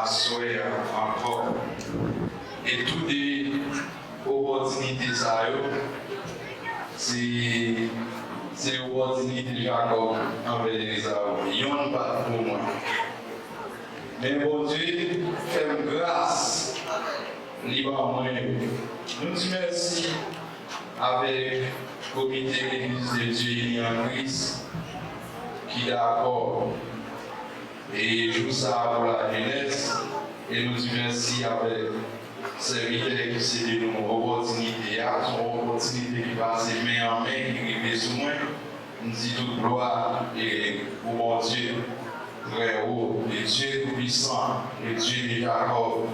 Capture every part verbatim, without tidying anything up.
aswè a ankò. E tou de opòtinite sa yo, se, se opòtinite Jakòb anvè Ezaou. Yonn pa t pou mwen. Men Bondye fè m gras, li ban mwen yo. Nou di mèsi avèk komite Legliz de Dye Ini an Kris ki dakò e jou sa a pou lajenès, e nou di mèsi avèk sèvitè ki sede nou opòtinite a. Se yon opòtinite ki pase men an men, ki rive sou mwen. M di tout glwa e pou Bondye trè wo, le Dieu Tout-Puissant, le Dieu de Jacob,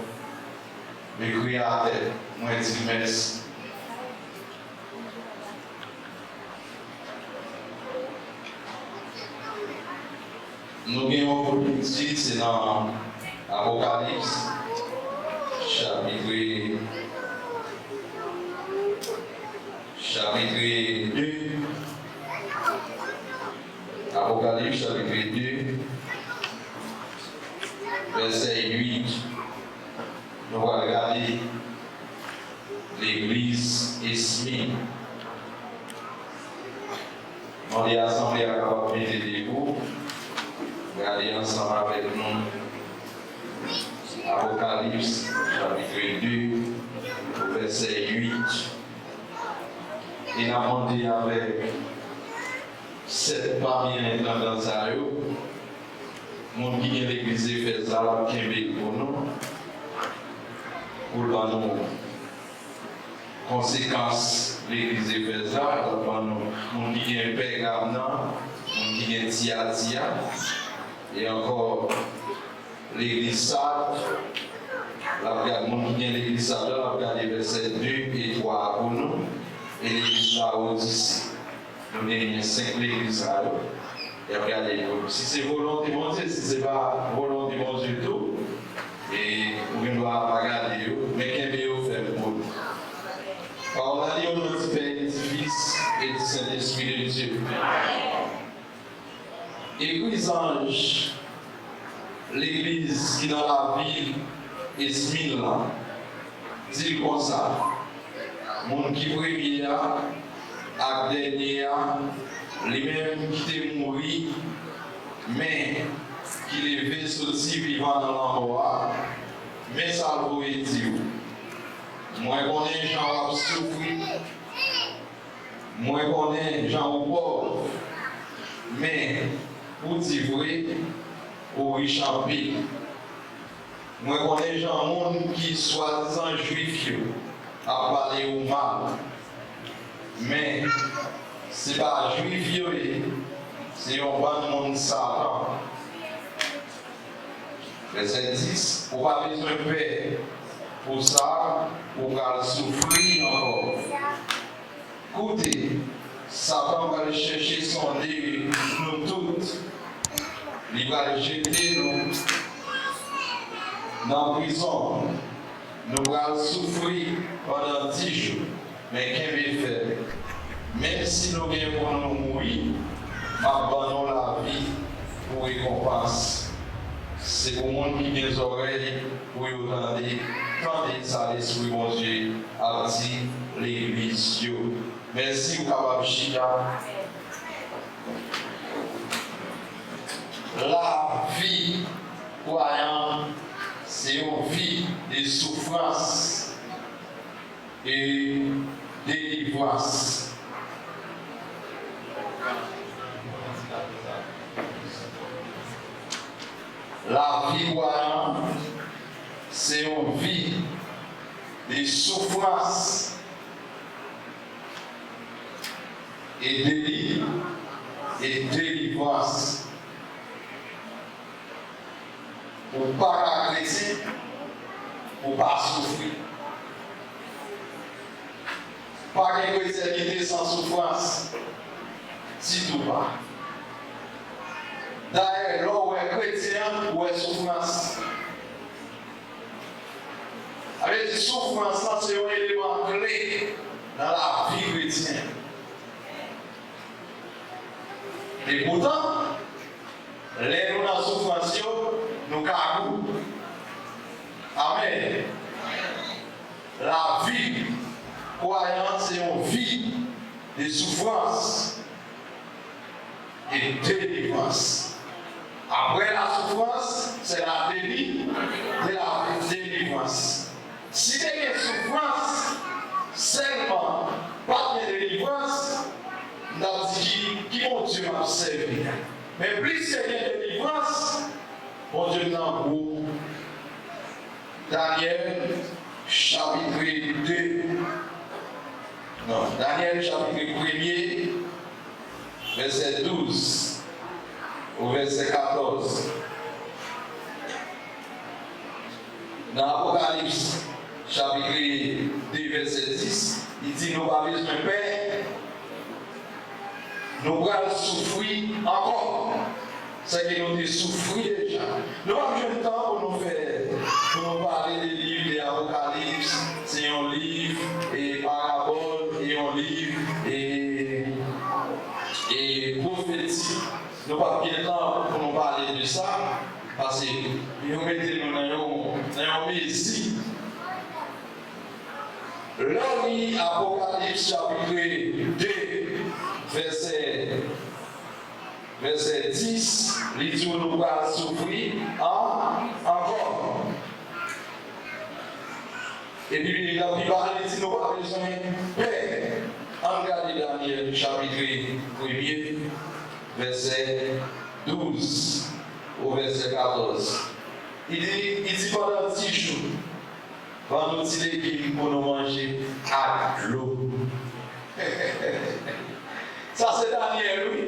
le Créateur. Mwen di mèsi. Nou gen yon kout lekti, se nan Apokalips, chapit, chapit de. Apokalips, chapit de, vèsè uit. Nou pral gade legliz Esmin. Mande asanble a kapab mete debou. Gade ansanm avèk nou Apokalips, chapit de, vèsè uit. E n ap mande avèk sèt pami entandan sa yo, moun ki gen legliz Efèz la, l ap kenbe l pou nou, pou l ban nou konsekans legliz Efèz la, l ap ban nou moun ki gen Pègam nan, moun ki gen Tiyatira, e ankò legliz Sad, l ap gade, moun ki gen legliz Sad la, l ap gade vèsè de e twa a pou nou, e legliz Lawodise. Nou genyen senk legliz sa yo. Y ap gade yo. Si se volonte Bondye, si se pa volonte Bondye tou, e ou gen dwa pa gade yo, men kenbe yo fèm pou nou. Pawòl la li o non di Pè e di Fis e di Sentespri de Dye. Ekri zanj legliz ki nan lavil Esmin lan. Di l konsa, moun ki premye a ak dènye a, li menm ki te mouri, men ki leve soti vivan nan lanmò a, men sa l voye di w, mwen konnen jan w ap soufri, mwen konnen jan ou pòv, men, pou di vre, ou rich anpil. Mwen konnen jan moun ki swadizan Jwif yo ap pale ou mal. Men, se pa Jwif yo ye, se yon bann moun Satan. Vèsè dis, ou pa bezwen pè pou sa ou pral soufri ankò. Koute, Satan pral chèche sonde nou tout. Li pral jete nou nan prizon. Nou pral soufri pandan dis jou, men kenbe fèm. Menm si nou gen pou nou mouri, m ap ban nou lavi pou rekonpans. Se pou moun ki gen zòrèy pou yo tande, tande sa Lespri Bondye ap di legliz yo. Mèsi, ou kapab chita. Lavi kwayan se yon vi de soufrans e delivrans. Lavi kwayan se yon vi de soufrans e deli-, e delivrans. Ou pa ka kretyen pou pa soufri. Pa gen kretyènite san soufrans. Ditou pa. Dayè, lè w wè kretyen an, ou wè soufrans. Sa vle di soufrans lan se yon eleman kle nan lavi kretyen. Epoutan, lè nou nan soufrans yo, nou ka gou. Amèn. Lavi kwayan se yon vi de soufrans e delivrans. Apre la soufrans, se la deli, de la delivrans. Si te gen soufrans sèlman, pa t gen delivrans, m t ap di ki, ki Bondye m ap sèvi. Men plis ke gen delivrans, Bondye m nan gwo. Danyèl, chapit de. Non, Danyèl, chapit premye, vèsè douz ou vèsè katòz. Nan Apokalips, chapit de, vèsè dis, li di nou pa bezwen pè. Nou pral soufri ankò. Sèke nou te soufri deja. Nou p ap jwenn tan pou nou fè, pou nou pale de liv de Apokalips. Se yon liv e parabòl, e yon liv e, e pwofeti. Nou p ap gen tan pou nou pale de sa, paske yo mete nou nan yon, nan yon mezi. Lè w li Apokalips chapit de, vèsè, vèsè dis, li di w nou pral soufri an, ankò. Epi li, li di nou pa bezwen pè. Ann gade Danyèl chapit premye, vèsè douz ou vèsè katòz. Li di, li di pandan dis jou, ban nou ti legim pou nou manje ak dlo. Sa se Danyèl, wi.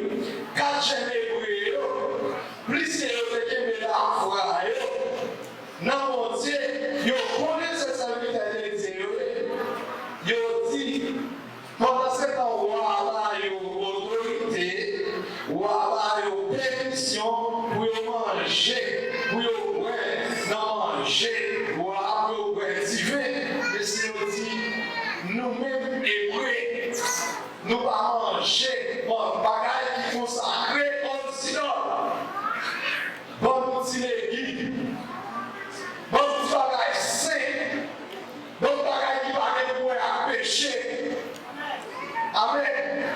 Kat jenn Ebre yo, pliske yo te kenbe lafwa yo nan Bondye, yo konnen se sèvitè de Dye yo ye. Yo di, pandansetan wa ba yo otorite, wa ba yo pèmisyon pou yo manje, pou yo bwè nan manje wa, pou yo bwè diven. Mesye yo di, nou menm Ebre, nou pa manje bagay ki konsakre aux idoles. Ban nou ti legim. Ban nou ti bagay sen. Ban nou bagay ki pa gen pou wè ak peche. Amèn.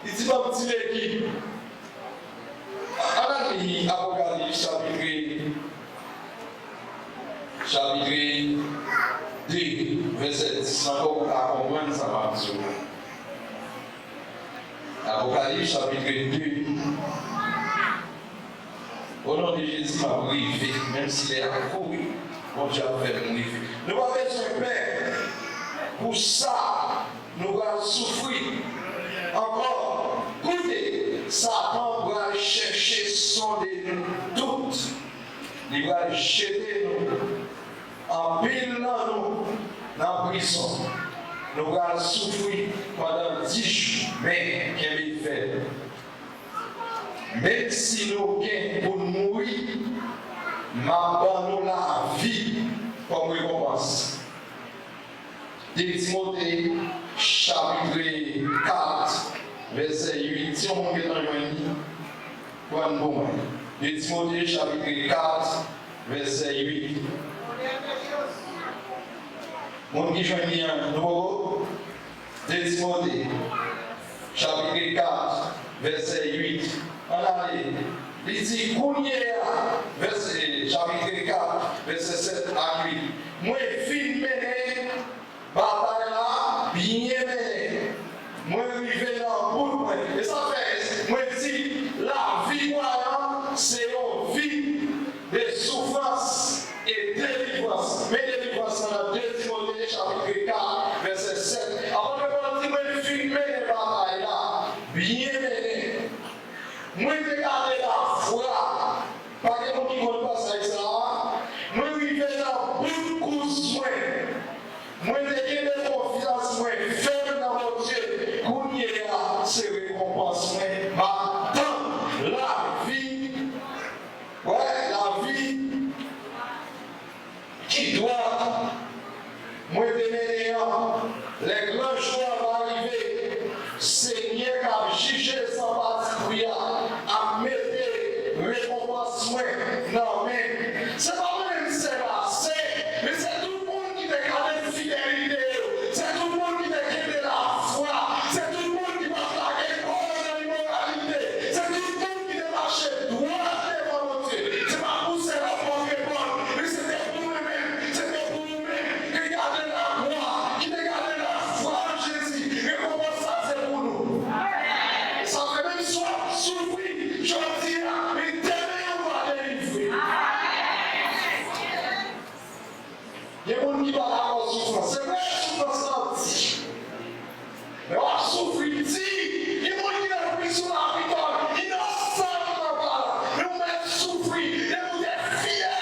Li di ban nou ti legim. Ann al li Apokalips chapit, chapit de, vèsè dis ankò pou w ka konprann sa m ap di w la. Apokalips chapit de. O non de Jezi, m ap rive, menm si lè a kouri, Bondye ap fè m rive. Nou pa bezwen pè pou sa nou pral soufri ankò. Koute, Satan pral chèche sonde nou tout. Li pral jete nou, anpil nan nou, nan prizon. Nou pral soufri pandan dis jou, men kenbe fèm. Menm si nou gen pou n mouri, m ap ban nou lavi kòm rekonpans. De Timote, chapit kat, vèsè uit. Si yon moun gentan jwenn li, pran l pou mwen. De Timote, chapit kat, vèsè uit. Moun ki jwenn li an, nou poko? De Timote, chapit kat, vèsè uit. Ann ale. Li di, kounye a, vèsè, chapit kat, vèsè sèt ak uit. Mwen fin mennen batay la byen mennen. Mwen rive nan bout mwen. E sa fè, mwen di, lavi kwayan se yon vi de soufrans e delivrans. Men delivrans lan nan de Timote, chapit kat, vèsè sèt. Apot Pòl di, mwen fin mennen batay la byen mennen. Mwen te gade lafwa. Pa gen moun ki konn pasaj sa a. Mwen rive nan bout kous mwen. Mwen te kenbe konfyans mwen fèm nan Bondye. Kounye a, se rekonpans mwen. M ap tann lavi. Wè, lavi ki dwat mwen te mennen an, lè gran jou a va rive, Senyè k ap jije san patipri a ap mete rekonpans mwen nan men m. Se pa mwen menm sèl a Gen moun ki pa dakò soufrans. Se vre, soufrans lan di. Men w ap soufri di. Gen moun ki nan prizon lavi pa inosan, papa. Men w mèt soufri. Depi w te fidèl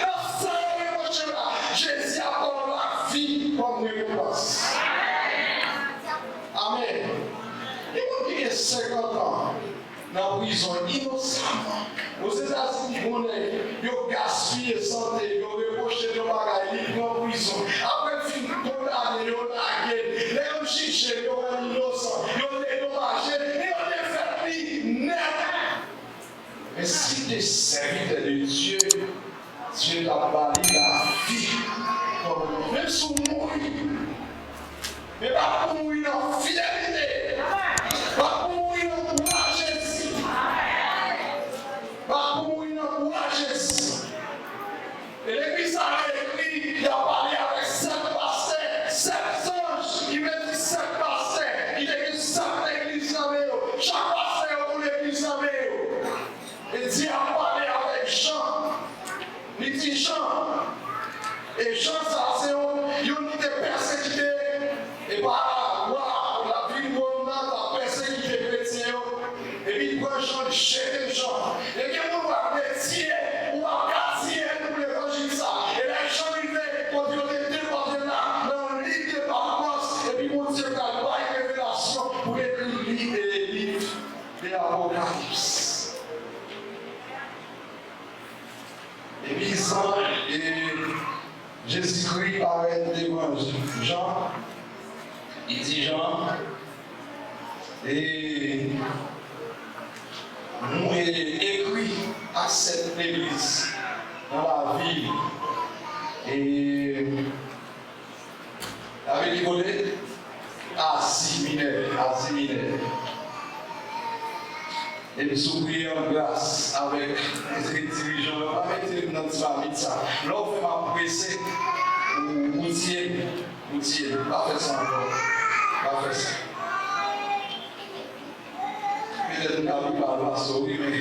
nan sa yo reproche w la, Jezi ap ba w lavi kòm rekonpans. Amèn. Gen moun ki gen senkant an nan prizon inosaman. Ozetazini, gen yon nèg, yo gaspiye sante l, yo repwoche l yon bagay, li pran prizon. Apre l fin kondane, yo lage l. Lè yo jije l, yo wè l inosan, yo dedomaje l, e yo defèt li nèt. Men si l te sèvitè de Dye, Dye t ap ba li lavi. Menm si w mouri, men pa pou mouri nan fidelite. Pa pou mouri nan kouraj Jezi. Pa pou mouri nan kouraj Jezi. E legliz sa yo ekri, y ap pale avèk sèt pastè, sèt zanj, ki vle di sèt pastè, ki te gen sèt legliz nan men yo. Chak pastè yo gon legliz nan men yo. E Dye ap pale avèk Jan. Li di Jan. E Jan sa a se yon, youn ki te pèsekite, e pa wa, lavil Wòm nan t ap pèsekite kretyen yo. Epi l pran Jan, li jete Jan. E gen moun w ap retire, ou p ap ka di anyen pou levanjil sa. E lè Jan rive kote yo te depòte l la, nan liv de Patmòs, epi Bondye pral bay revelasyon pou ekri li, e, liv de Apokalips. Epi Jan, e, Jezikri parèt devan Jan, li di Jan, e, nou, e, ekri a sèt legliz nan lavil, e, David ki kote? Azi Minè, Azi Minè. Epi si w priye an gras avèk dirijan yo, pa mete m nan ti mamit sa. Lè w fè m ap prese, ou, ou tiye m, ou tiye m. Pa fè sa ankò. Pa fè sa. Petèt m ta pi mal pase w, wi, men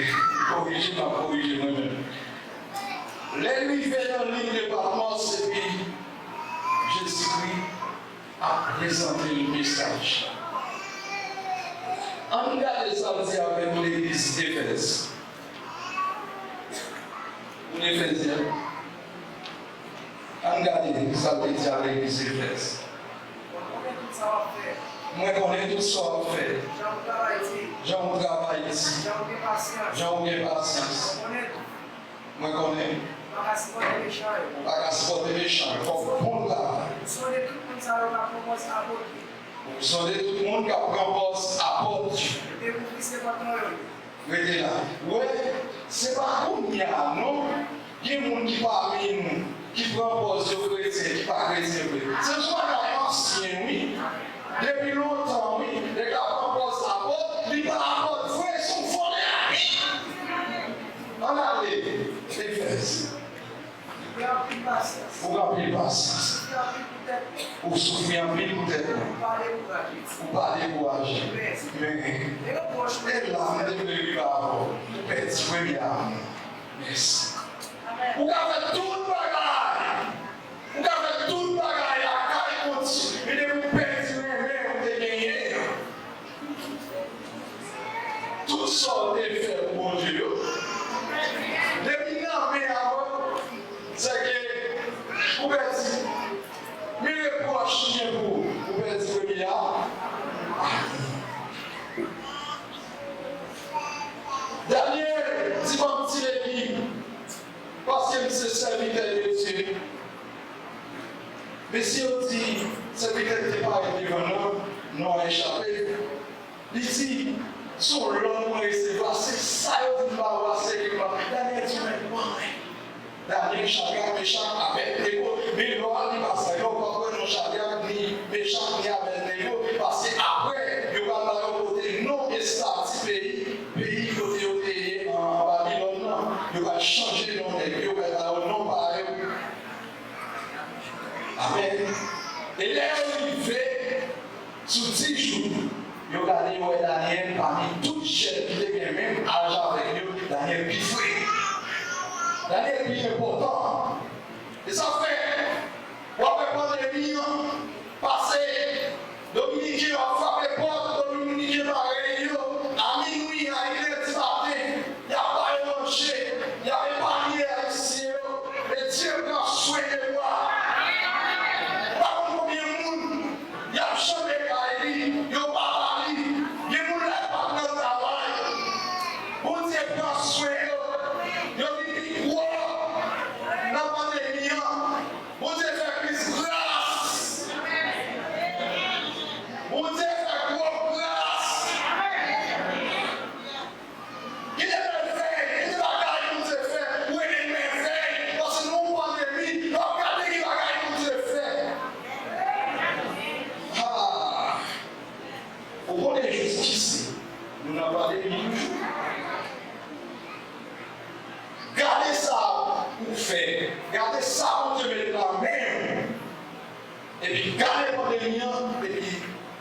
korije m ap korije mwen menm. Lè l rive nan liv de Patmòs, epi Jezikri ap prezante l mesaj. Ann gade sa l di avèk legliz Efèz. Moun Efezyen, ann gade sa l te di avèk legliz Efèz. Mwen konnen tout sa w ap fè. Mwen konnen tout sa w ap fè. Jan ou travay di. Jan ou travay di. Jan ou gen pasyans. Jan ou gen pasyans. Mwen konnen tou. Mwen konnen. Ou pa ka sipòte mechan yo. Ou pa ka sipòte mechan yo. Fòk bon travay. Ou sonde tout moun sa yo k ap pran pòz apot yo. Ou sonde tout moun k ap pran pòz apot yo. Yo te kouvri se pòt non yo. Rete la. Ou wè, se pa kounye a non. Gen moun ki pami nou ki pran pòz yo kretyen, ki pa kretyen vre. Se yon bagay ansyen, wi. Depi lontan, wi. Nèg la pran pòz apot, li pa apot vre, se yon vòlè lavi. Ann ale, Efèz. Ou gen anpil pasyans. Ou gen anpil pasyans. Ou soufri anpil poutèt mwen. Ou soufri anpil poutèt mwen. Ou pa dekouraje. Ou pa dekouraje. Men, men, e la, m te vle rive avè w. Ou pèdi premye amou. Mèsi. Ou ka fè tout bagay. Ou ka fè tout bagay lakay konti, men depi w pèdi renmen ou te genyen an, tout sa w te fè pou Bondye yo, depi nan men a w, sèke ou pèdi. Men repwòch ki gen pou ou, ou pèdi premye a. Danyèl di, ban m ti lekip, paske m se sèvitè de Dye. Mesye yo di, sèvitè ki te parèt devan nou an, non an echape. Li di, se yon lòd mwen resevwa, se sa yo di m ba ou a, sèke m ba. Danyèl di, men, ban mwen. Danyèl, Chadrak, Mechak, Abèdnego, men lò a li pa sa. Yo pa kwè non Chadrak, ni Mechak, ni Abèdnego, paske apre, yo pral ba yo kote non estati peyi, peyi kote yo te ye an Babilòn nan. Yo pral chanje non nèg yo, yo pral ba yo non parèy. Amèn. E lè yo rive sou dis jou, yo gade, yo wè Danyèl pami tout jèn ki te gen menm aj avèk yo, Danyèl pi fre. Danyèl pi enpòtan. E sa fè, Swen de bwa. Pa konn konbyen moun y ap chante kay li, yo papa li. Gen moun la k pa t nan travay. Bondye pran swen yo. Yo vin pi gwo nan pandemi an. Bondye fè plis gras. Bondye fè gwo gras. Gen de mèvèy, gen de bagay Bondye fè, ou rele mèvèy, paske nan yon pandemi, w ap gade ki bagay Bondye fè. Ha! Ou konnen jis ki se, nou nan pandemi toujou. Gade sa ou fè, gade sa Bondye met nan men w. Epi gade pandemi an, epi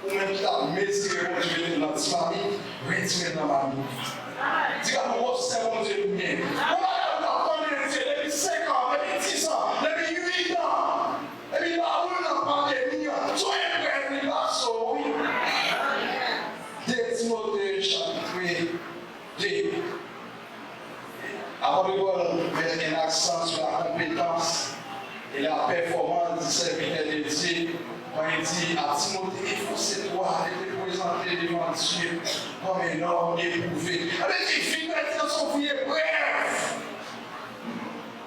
ou menm ki t ap mezire Bondye mete l nan ti mamit, retire l nan mamit. Di gade yon gwosè Bondye li ye. Yon bagay ou t ap mande Dye depi senk an, depi dis an, depi uit an, epi l ba ou l nan pandemi an. Se yon eprèv li pase w, wi. De Timote chapit de. Apot Pòl mete en aksan sou la konpetans e la pèfòmans di sèvitè de Dye kan li di a Timote, efòse twa de te prezante devan Dye kòm en nòm epwouve. Sa vle di vi kretyen se yon vi eprèv.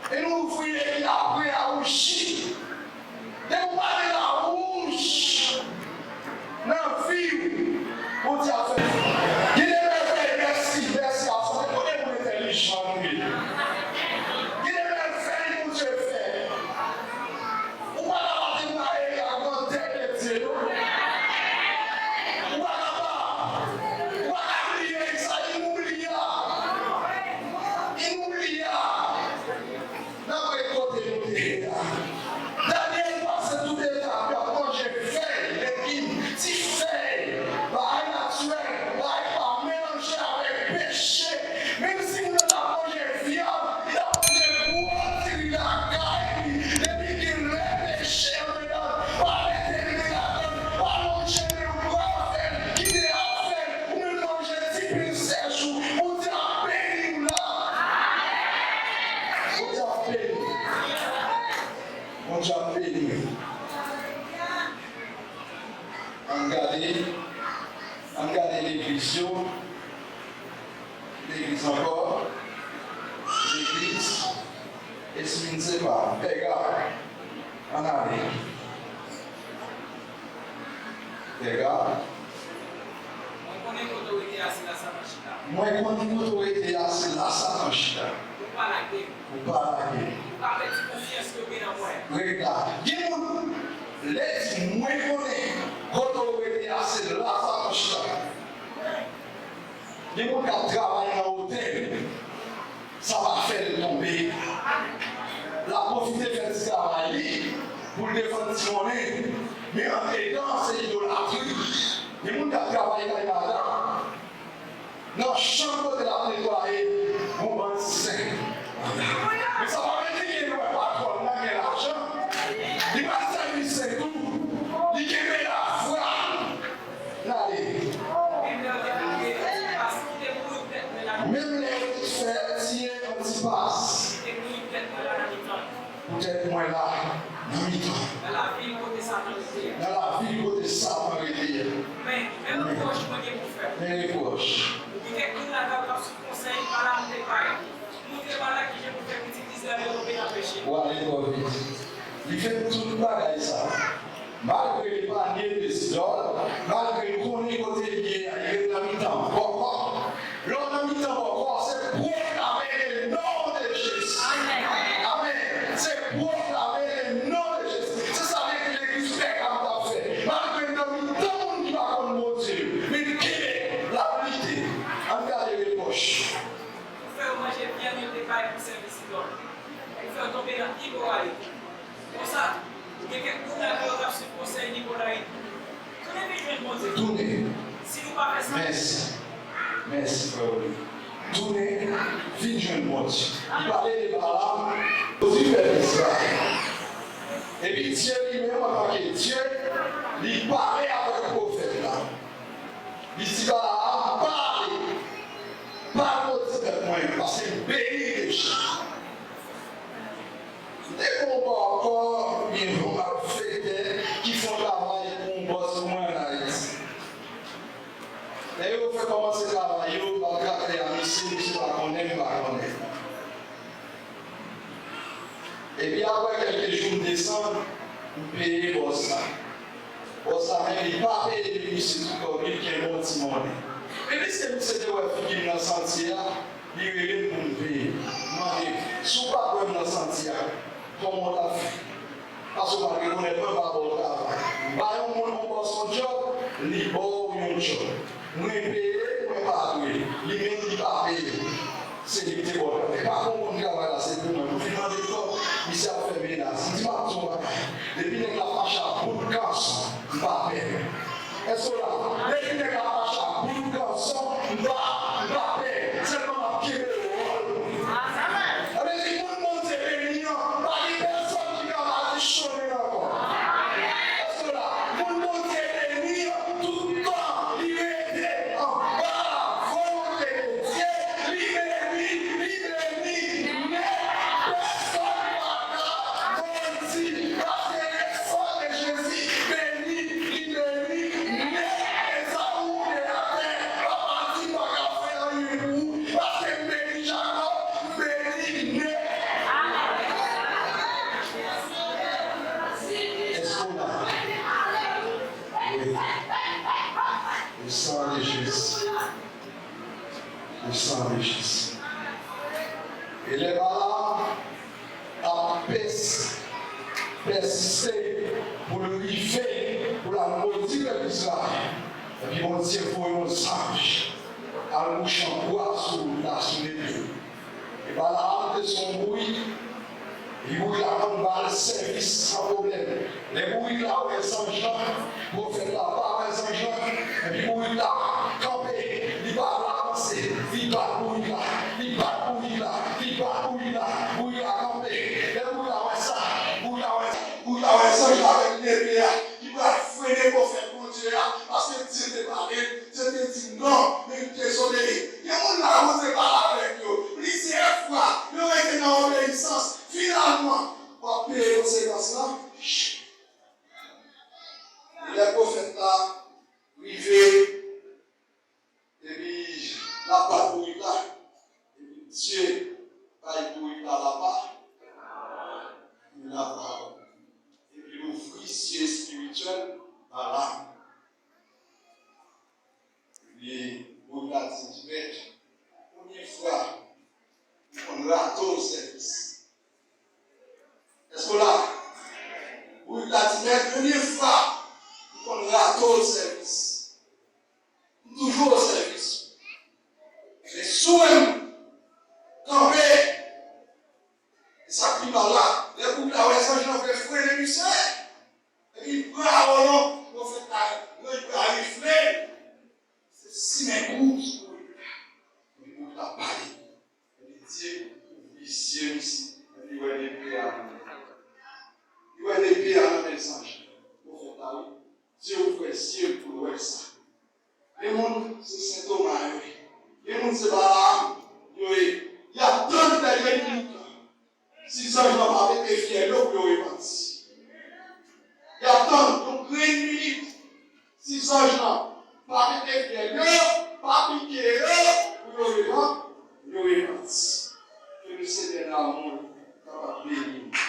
E nou ouvriye ki apre a wouchi. Depi w pa gen lawouch nan vi w, Bondye ap fè. Gen de mèvèy, mèsi, mèsi a Bondye, kote moun entèlijan nou ye. Gen de mèvèy Bondye fè. Ou pa ka pa te maye a grandè de Dye, non. Ou pa kapab. Ou pa ka bliye sa, inoubliyab. Inoubliyab. N ap ret kote nou te ye a. Danyèl pase tout etap, l ap manje fèy, legim, ti fèy, bagay natirèl, bagay ki pa melanje avèk peche. Menm si moun nan t ap manje vyann, li t ap manje gwo diri lakay li. Depi gen lè peche andedan l, pa mete men ladan l, pa lonje men w, pran afè l, kite afè l, ou menm manje ti pen sèch ou, Bondye ap beni w la. Bondye ap beni w. Bondye ap beni w. Ann gade, ann gade legliz yo. Legliz ankò. Legliz. Esmin se pa. Pèga. Ann ale. Pèga. Mwen konnen kote w rete a, se la Satan chita. Mwen konnen kote w rete a, se la Satan chita. Ou pa lage m. Ou pa lage m. Ou pa pèdi konfyans ke w gen nan mwen. Rega. Gen moun, lè di mwen konnen kote w rete a, se la Satan chita. Gen moun k ap travay nan otèl, sa pa fè l tonbe. L ap pwofite fè ti travay li pou l defann ti monnen, men andedan se idolatri. Gen moun k ap travay kay madanm, nan chanm kote l ap netwaye, gon bann sen. Men sa pa vle di ke l wè patwòn nan gen lajan. Li pral sèvi sen tou. Li kenbe lafwa. N ale. Menm lè yo te fè tiye Antipas. Poutèt mwen la nan mitan. Nan lavil kote Satan rete a. Nan lavil kote Satan rete a. Men, men repwòch mwen gen pou fè w. Men repwòch. Gen kèk moun ladan w k ap swiv konsèy Balam te bay. Montre Balak kijan pou fè pitit Izrayèl yo tonbe nan peche. W ale twò vit. Li fè tout bagay sa. Malgre li pa nye de zidòl, malgre l konnen kote l ye a, li ret nan mitan bòkò. Lè w nan mitan bòkò, se pwoklame le non de Jezi. Amèn. Se pwoklame le non de Jezi. Se sa legliz Pègam t ap fè. Malgre l nan mitan moun ki pa konn Bondye yo, men l kenbe, l ap lite. Ann gade repwòch. Pou fè yo manje vyann yo te bay pou sèvis idòl. Pou fè yo tonbe nan imoralite. Konsa, gen kèk moun ladan yo k ap swiv konsèy Nikolayit. Tounen vin jwenn Bondye. Tounen. Si nou pa fè sa. Mèsi. Mèsi, frè Oli. Tounen vin jwenn Bondye. Li pale de Balam, Bondye pèp Izrayèl. Epi Dye li menm, antanke Dye, li pale avèk pwofèt la. Li di Balam, pa ale, pa modi pèp mwen, paske m beni deja. M te gen yon Ankò, gen yon malfektè ki fè yon travay pou yon bòs pou mwen ann Ayiti. Lè yo fè kòmanse travay yo, m ap gade a misye, misye pa konnen, m pa konnen. Epi apre kèlke jou, m desann, m peye bòs la. Bòs la menm, li pa peye, epi misye tout kòb li, li kenbe yon ti monnen. Men piske misye te wè figi m nan santye a, li rele m pou m peye. M mande, "Si w pa t wè m nan santye a, kòman w t ap fè?" Paske w pa t rekonèt mwen, m pa ba w travay. M ba yon moun, yon bòs yon djòb, li ba w yon djòb. Mwen peye, mwen pa dwe. Li menm, li pa peye. Se li ki te ba w travay. E pa pou moun travay la, se pou mwen. Pou fin mande kòb, misye ap fè menas. M di, "M ap di w yon bagay. Depi nèg la fache ak bout gason, m pa pè." Èske w la? Depi nèg la fache ak bout gason, m pa, m pa pè. Sèlman m ap kenbe wòl mwen. Sa vle di, moun Bondye beni an, pa gen pèsòn ki ka madichonnen l ankò. Èske w la? Moun Bondye beni an, tout tan li rete anba volonte Bondye, li beni, li beni nèt. Pèsòn pa ka modi, paske le sang de Jésus beni, li beni nèt. E sa ou gen atè, papa di pa ka fè anyen pou ou, paske m beni Jakòb, m beni nèt. Èske w la? Wi. Le sang de Jésus. Le sang de Jésus. E lè Balaam t ap pès-, pèsiste pou l rive, pou l al modi pèp Izrayèl. Epi Bondye voye yon zanj al kouche an bwa sou wout la, sou Nebo. E Balaam te se yon bourik, epi bourik la konn ba l sèvis san pwoblèm. Lè bourik la wè zanj lan, pwofèt la pa wè zanj lan, epi bourik la kanpe, li pa vle avanse, li bat bourik la, li bat bourik la, li bat bourik la, bourik la kanpe. Lè bourik la wè sa, bourik la wè, bourik la wè zanj la avèk nepe a, li pral frennen pwofèt Bondye a, paske Dye te pale l, Dye te di non, men li te dezole. Gen moun la, Bondye pale avèk yo plizyè fwa, yo rete nan obeyisans. Finalman, w ap peye konsekans lan. Lè pwofèt la rive, epi l ap bat bourik la, epi Dye bay bourik la lapa, lapawòl. Epi l ouvri zye espirityèl Balaam. Epi bourik la di, "Mèt, konbyen fwa m konn rate w sèvis?" Èske w la? Bourik la di, "Mèt, konbyen fwa m konn rate w sèvis? M toujou o sèvis. Men si w wè m kanpe, e sa k pi mal la, lè bourik la wè zanj lan vle frennen misye, epi pran awolon, pwofèt la ranj bra rifle, se simen kou sou bourik la, epi bourik la pale." Epi Dye ouvri zye misye, epi li wè nepe a nan men l. Li wè nepe a nan men zanj pwofèt la, wi. Dye ouvè zye l pou l wè sa. Gen moun se Sen Toma yo ye. Gen moun se Balaam yo ye. Y ap tann dènye minit lan. Si zanj lan pa pete fyèl yo pou yo repanti. Y ap tann yon grenn minit. Si zanj lan pa pete fyèl yo, pa pike yo, pou yo repan-, yo repanti. Ke le Senyè nan amou kapab beni nou.